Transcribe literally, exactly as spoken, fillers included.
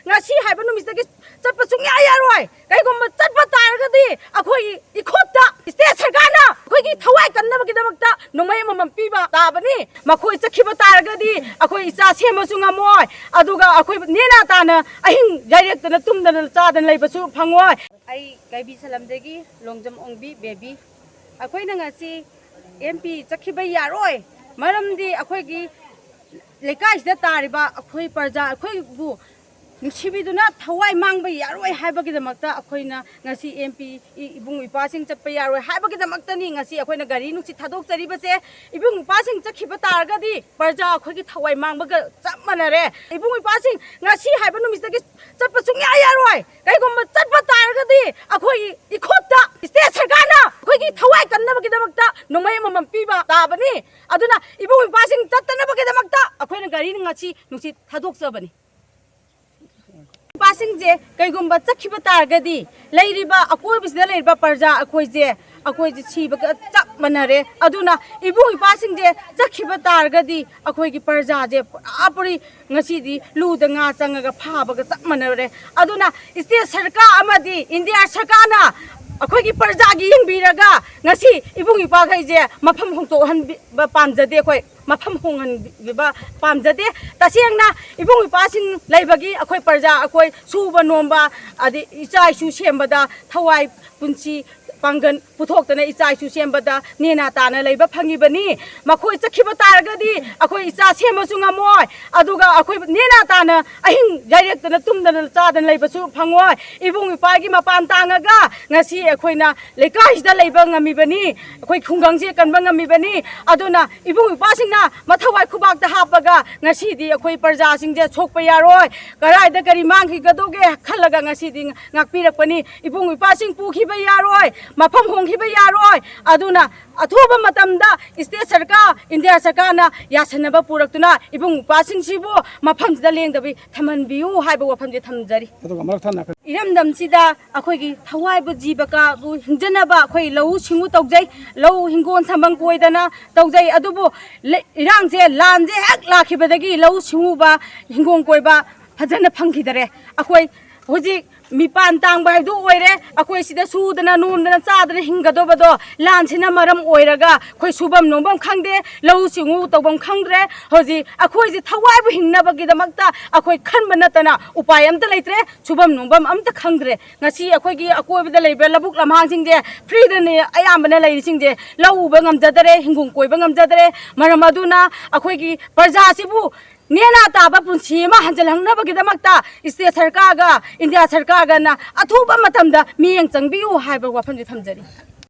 ꯉꯁꯤ ꯍꯥꯏꯕ ꯅꯨꯃꯤꯠꯇꯒꯤ ꯆꯠꯄ ꯁꯨꯡꯌꯥ ꯌꯥꯔꯣꯏ꯫ ꯀꯩꯒꯨꯝꯕ ꯆꯠꯄ ꯇꯥꯔꯒꯗꯤ ꯑꯩꯈꯣꯏꯒꯤ ꯏꯈꯨꯠꯇ ꯁ꯭ꯇꯦꯠ ꯁꯔꯀꯥꯔꯅ ꯑꯩꯈꯣꯏꯒꯤ ꯊꯋꯥꯏ ꯀꯟꯅꯕꯒꯤꯗꯃꯛꯇ ꯅꯣꯡꯃꯩ ꯑꯃꯃꯝ ꯄꯤꯕ ꯇꯥꯕꯅꯤ꯫ ꯃꯈꯣꯏ ꯆꯠꯈꯤꯕ ꯇꯥꯔꯒꯗꯤ ꯑꯩꯈꯣꯏ ꯏꯆꯥ ꯁꯦꯝꯕꯁꯨ ꯉꯝꯃꯣꯏ, ꯑꯗꯨꯒ ꯑꯩꯈꯣꯏ ꯅꯦꯅꯥ ꯇꯥꯅ ꯑꯍꯤꯡ ꯌꯥꯏꯔꯦꯛꯇꯅ ꯇꯨꯝꯗꯅ ꯆꯥꯗꯅ ꯂꯩꯕꯁꯨ ꯐꯪꯉꯣꯏ꯫ ꯑꯩ ꯀꯩꯕꯤ ꯁꯂꯝꯗꯒꯤ ꯂꯣꯡꯖꯝ ꯑꯣꯡꯕꯤ ꯕꯦꯕꯤ꯫ ꯑꯩꯈꯣꯏꯅ ꯉꯁꯤ ꯑꯦꯝ ꯄꯤ ꯆꯠꯈꯤꯕ ꯌꯥꯔꯣꯏ, ꯃꯔꯝꯗꯤ ꯑꯩꯈꯣꯏꯒꯤ ꯂꯩꯀꯥꯏꯁꯤꯗ ꯇꯥꯔꯤꯕ ꯑꯩꯈꯣꯏ ꯄ꯭ꯔꯖꯥ, ꯑꯩꯈꯣꯏꯕꯨ ꯅꯨꯡꯁꯤꯕꯤꯗꯨꯅ ꯊꯋꯥꯏ ꯃꯥꯡꯕ ꯌꯥꯔꯣꯏ ꯍꯥꯏꯕꯒꯤꯗꯃꯛꯇ ꯑꯩꯈꯣꯏꯅ ꯉꯁꯤ ꯑꯦꯝ ꯄꯤ ꯏꯕꯨꯡ ꯏꯄ꯭ꯋꯥꯁꯤꯡ ꯆꯠꯄ ꯌꯥꯔꯣꯏ ꯍꯥꯏꯕꯒꯤꯗꯃꯛꯇꯅꯤ ꯉꯁꯤ ꯑꯩꯈꯣꯏꯅ ꯒꯥꯔꯤ ꯅꯨꯡꯁꯤꯠ ꯊꯥꯗꯣꯛꯆꯔꯤꯕꯁꯦ꯫ ꯏꯕꯨꯡ ꯏꯄ꯭ꯋꯥꯁꯤꯡ ꯆꯠꯈꯤꯕ ꯇꯥꯔꯒꯗꯤ ꯄ꯭ꯔꯖꯥ ꯑꯩꯈꯣꯏꯒꯤ ꯊꯋꯥꯏ ꯃꯥꯡꯕꯒ ꯆꯞ ꯃꯥꯟꯅꯔꯦ꯫ ꯏꯕꯨꯡ ꯏꯄ꯭ꯋꯥꯁꯤꯡ ꯉꯁꯤ ꯍꯥꯏꯕ ꯅꯨꯃꯤꯠꯇꯒꯤ ꯆꯠꯄ ꯁꯨꯡꯌꯥ ꯌꯥꯔꯣꯏ꯫ ꯀꯩꯒꯨꯝꯕ ꯆꯠꯄ ꯇꯥꯔꯒꯗꯤ ꯑꯩꯈꯣꯏꯒꯤ ꯏꯈꯨꯠꯇ ꯁ꯭ꯇꯦꯠ ꯁꯔꯀꯥꯔꯅ ꯑꯩꯈꯣꯏꯒꯤ ꯊꯋꯥꯏ ꯀꯟꯅꯕꯒꯤꯗꯃꯛꯇ ꯅꯣꯡꯃꯩ ꯑꯃꯃꯝ ꯄꯤꯕ ꯇꯥꯕꯅꯤ꯫ ꯑꯗꯨꯅ ꯏꯕꯨꯡ ꯏꯄ꯭ꯋꯥꯁꯤꯡ ꯆꯠꯇꯅꯕꯒꯤꯗꯃꯛꯇ ꯑꯩꯈꯣꯏꯅ ꯒꯥꯔꯤ ꯉꯁꯤ ꯅꯨꯡꯁꯤꯠ ꯊꯥꯗꯣꯛꯆꯕꯅꯤ꯫ ꯏꯄꯥꯁꯤꯡꯁꯦ ꯀꯩꯒꯨꯝꯕ ꯆꯠꯈꯤꯕ ꯇꯥꯔꯒꯗꯤ ꯂꯩꯔꯤꯕ ꯑꯀꯣꯏꯕꯁꯤꯗ ꯂꯩꯔꯤꯕ ꯄ꯭ꯔꯖꯥ ꯑꯩꯈꯣꯏꯁꯦ, ꯑꯩꯈꯣꯏꯁꯦ ꯁꯤꯕꯒ ꯆꯞ ꯃꯥꯟꯅꯔꯦ꯫ ꯑꯗꯨꯅ ꯏꯕꯨꯡ ꯏꯄꯥꯁꯤꯡꯁꯦ ꯆꯠꯈꯤꯕ ꯇꯥꯔꯒꯗꯤ ꯑꯩꯈꯣꯏꯒꯤ ꯄ꯭ꯔꯖꯥꯁꯦ ꯄꯨꯔꯥ ꯄꯨꯔꯤ ꯉꯁꯤꯗꯤ ꯂꯨꯗ ꯉꯥ ꯆꯪꯉꯒ ꯐꯥꯕꯒ ꯆꯞ ꯃꯥꯟꯅꯔꯦ꯫ ꯑꯗꯨꯅ ꯁ꯭ꯇꯦꯠ ꯁꯔꯀꯥꯔ ꯑꯃꯗꯤ ꯏꯟꯗꯤꯌꯥ ꯁꯔꯀꯥꯔꯅ ꯑꯩꯈꯣꯏꯒꯤ ꯄ꯭ꯔꯖꯥꯒꯤ ꯌꯦꯡꯕꯤꯔꯒ ꯉꯁꯤ ꯏꯕꯨꯡ ꯏꯄꯥꯈꯩꯁꯦ ꯃꯐꯝ ꯍꯣꯡꯗꯣꯛꯍꯟꯕ ꯄꯥꯝꯖꯗꯦ ꯑꯩꯈꯣꯏ꯫ ꯃꯐꯝ ꯍꯣꯡꯍꯟꯕꯤꯕ ꯄꯥꯝꯖꯗꯦ꯫ ꯇꯁꯦꯡꯅ ꯏꯕꯨꯡ ꯏꯄ꯭ꯋꯥꯁꯤꯡ ꯂꯩꯕꯒꯤ ꯑꯩꯈꯣꯏ ꯄ꯭ꯔꯖꯥ, ꯑꯩꯈꯣꯏ ꯁꯨꯕ ꯅꯣꯝꯕ, ꯑꯗꯩ ꯏꯆꯥ ꯏꯁꯨ ꯁꯦꯝꯕꯗ ꯊꯋꯥꯏ, ꯄꯨꯟꯁꯤ ꯄꯥꯡꯒꯜ ꯄꯨꯊꯣꯛꯇꯅ ꯏꯆꯥ ꯏꯁꯨ ꯁꯦꯝꯕꯗ ꯅꯦꯅꯥ ꯇꯥꯅ ꯂꯩꯕ ꯐꯪꯉꯤꯕꯅꯤ꯫ ꯃꯈꯣꯏ ꯆꯠꯈꯤꯕ ꯇꯥꯔꯒꯗꯤ ꯑꯩꯈꯣꯏ ꯏꯆꯥ ꯁꯦꯝꯕꯁꯨ ꯉꯝꯃꯣꯏ, ꯑꯗꯨꯒ ꯑꯩꯈꯣꯏ ꯅꯦꯅꯥ ꯇꯥꯅ ꯑꯍꯤꯡ ꯌꯥꯏꯔꯦꯛꯇꯅ ꯇꯨꯝꯗꯅ ꯆꯥꯗꯅ ꯂꯩꯕꯁꯨ ꯐꯪꯉꯣꯏ꯫ ꯏꯕꯨꯡ ꯏꯄ꯭ꯋꯥꯒꯤ ꯃꯄꯥꯟ ꯇꯥꯡꯉꯒ ꯉꯁꯤ ꯑꯩꯈꯣꯏꯅ ꯂꯩꯀꯥꯏꯁꯤꯗ ꯂꯩꯕ ꯉꯝꯃꯤꯕꯅꯤ, ꯑꯩꯈꯣꯏ ꯈꯨꯡꯒꯪꯁꯦ ꯀꯟꯕ ꯉꯝꯃꯤꯕꯅꯤ꯫ ꯑꯗꯨꯅ ꯏꯕꯨꯡ ꯏꯄ꯭ꯋꯥꯁꯤꯡꯅ ꯃꯊꯧꯋꯥꯏ ꯈꯨꯕꯥꯛꯇ ꯍꯥꯞꯄꯒ ꯉꯁꯤꯗꯤ ꯑꯩꯈꯣꯏ ꯄ꯭ꯔꯖꯥꯁꯤꯡꯁꯦ ꯁꯣꯛꯄ ꯌꯥꯔꯣꯏ, ꯀꯗꯥꯏꯗ ꯀꯔꯤ ꯃꯥꯡꯈꯤꯒꯗꯧꯒꯦ ꯈꯜꯂꯒ ꯉꯁꯤꯗꯤ ꯉꯥꯛꯄꯤꯔꯛꯄꯅꯤ꯫ ꯏꯕꯨꯡ ꯏꯄ꯭ꯋꯥꯁꯤꯡ ꯄꯨꯈꯤꯕ ꯌꯥꯔꯣꯏ, ꯃꯐꯝ ꯍꯣꯡꯈꯤꯕ ꯌꯥꯔꯣꯏ꯫ ꯑꯗꯨꯅ ꯑꯊꯨꯕ ꯃꯇꯝꯗ ꯁ꯭ꯇꯦꯠ ꯁꯔꯀꯥꯔ, ꯏꯟꯗꯤꯌꯥ ꯁꯔꯀꯥꯔꯅ ꯌꯥꯁꯟꯅꯕ ꯄꯨꯔꯛꯇꯨꯅ ꯏꯕꯨꯡ ꯏꯄ꯭ꯋꯥꯁꯤꯡꯁꯤꯕꯨ ꯃꯐꯝꯁꯤꯗ ꯂꯦꯡꯗꯕꯤ ꯊꯝꯍꯟꯕꯤꯌꯨ ꯍꯥꯏꯕ ꯋꯥꯐꯝꯁꯦ ꯊꯝꯖꯔꯤ꯫ ꯑꯗꯨꯒ ꯃꯔꯛ ꯊꯠꯅ ꯏꯔꯝꯗꯝꯁꯤꯗ ꯑꯩꯈꯣꯏꯒꯤ ꯊꯋꯥꯏꯕꯨ ꯖꯤꯕ ꯀꯥꯕꯨ ꯍꯤꯡꯖꯅꯕ ꯑꯩꯈꯣꯏ ꯂꯧꯎ ꯁꯤꯡꯎ ꯇꯧꯖꯩ, ꯂꯧ ꯍꯤꯡꯒꯣꯜ ꯁꯝꯕꯜ ꯀꯣꯏꯗꯅ ꯇꯧꯖꯩ꯫ ꯑꯗꯨꯕꯨ ꯂꯩ-, ꯏꯔꯥꯡꯁꯦ, ꯂꯥꯟꯁꯦ ꯍꯦꯛ ꯂꯥꯛꯈꯤꯕꯗꯒꯤ ꯂꯧꯎ ꯁꯤꯡꯎꯕ, ꯍꯤꯡꯒꯣꯜ ꯀꯣꯏꯕ, ꯐꯖꯅ ꯐꯪꯈꯤꯗꯔꯦ꯫ ꯑꯩꯈꯣꯏ ꯍꯧꯖꯤꯛ ꯃꯤꯄꯥꯟ ꯇꯥꯡꯕ ꯍꯥꯏꯕꯗꯨ ꯑꯣꯏꯔꯦ꯫ ꯑꯩꯈꯣꯏ ꯁꯤꯗ ꯁꯨꯗꯅ ꯅꯣꯝꯗꯅ ꯆꯥꯗꯅ ꯍꯤꯡꯒꯗꯧꯕꯗꯣ ꯂꯥꯟꯁꯤꯅ ꯃꯔꯝ ꯑꯣꯏꯔꯒ ꯑꯩꯈꯣꯏ ꯁꯨꯐꯝ ꯅꯣꯝꯐꯝ ꯈꯪꯗꯦ, ꯂꯧꯎ ꯁꯤꯡꯎ ꯇꯧꯐꯝ ꯈꯪꯗ꯭ꯔꯦ꯫ ꯍꯧꯖꯤꯛ ꯑꯩꯈꯣꯏꯁꯦ ꯊꯋꯥꯏꯕꯨ ꯍꯤꯡꯅꯕꯒꯤꯗꯃꯛꯇ ꯑꯩꯈꯣꯏ ꯈꯟꯕ ꯅꯠꯇꯅ ꯎꯄꯥꯏ ꯑꯝꯇ ꯂꯩꯇ꯭ꯔꯦ꯫ ꯁꯨꯐꯝ ꯅꯣꯝꯐꯝ ꯑꯝꯇ ꯈꯪꯗ꯭ꯔꯦ꯫ ꯉꯁꯤ ꯑꯩꯈꯣꯏꯒꯤ ꯑꯀꯣꯏꯕꯗ ꯂꯩꯕ ꯂꯧꯕꯨꯛ ꯂꯝꯍꯥꯡꯁꯤꯡꯁꯦ ꯐ꯭ꯔꯤꯗꯅꯦ ꯑꯌꯥꯝꯕꯅ ꯂꯩꯔꯤꯁꯤꯡꯁꯦ꯫ ꯂꯧ ꯎꯕ ꯉꯝꯖꯗꯔꯦ, ꯍꯤꯡꯒꯣꯜ ꯀꯣꯏꯕ ꯉꯝꯖꯗꯔꯦ꯫ ꯃꯔꯝ ꯑꯗꯨꯅ ꯑꯩꯈꯣꯏꯒꯤ ꯄ꯭ꯔꯖꯥꯁꯤꯕꯨ ꯅꯦꯅꯥ ꯇꯥꯕ ꯄꯨꯟꯁꯤ ꯑꯃ ꯍꯟꯖꯤꯜꯍꯟꯅꯕꯒꯤꯗꯃꯛꯇ ꯁ꯭ꯇꯦꯠ ꯁꯔꯀꯥꯔꯒ ꯏꯟꯗꯤꯌꯥ ꯁꯔꯀꯥꯔꯒꯅ ꯑꯊꯨꯕ ꯃꯇꯝꯗ ꯃꯤꯠꯌꯦꯡ ꯆꯪꯕꯤꯌꯨ ꯍꯥꯏꯕ ꯋꯥꯐꯝꯁꯦ ꯊꯝꯖꯔꯤ꯫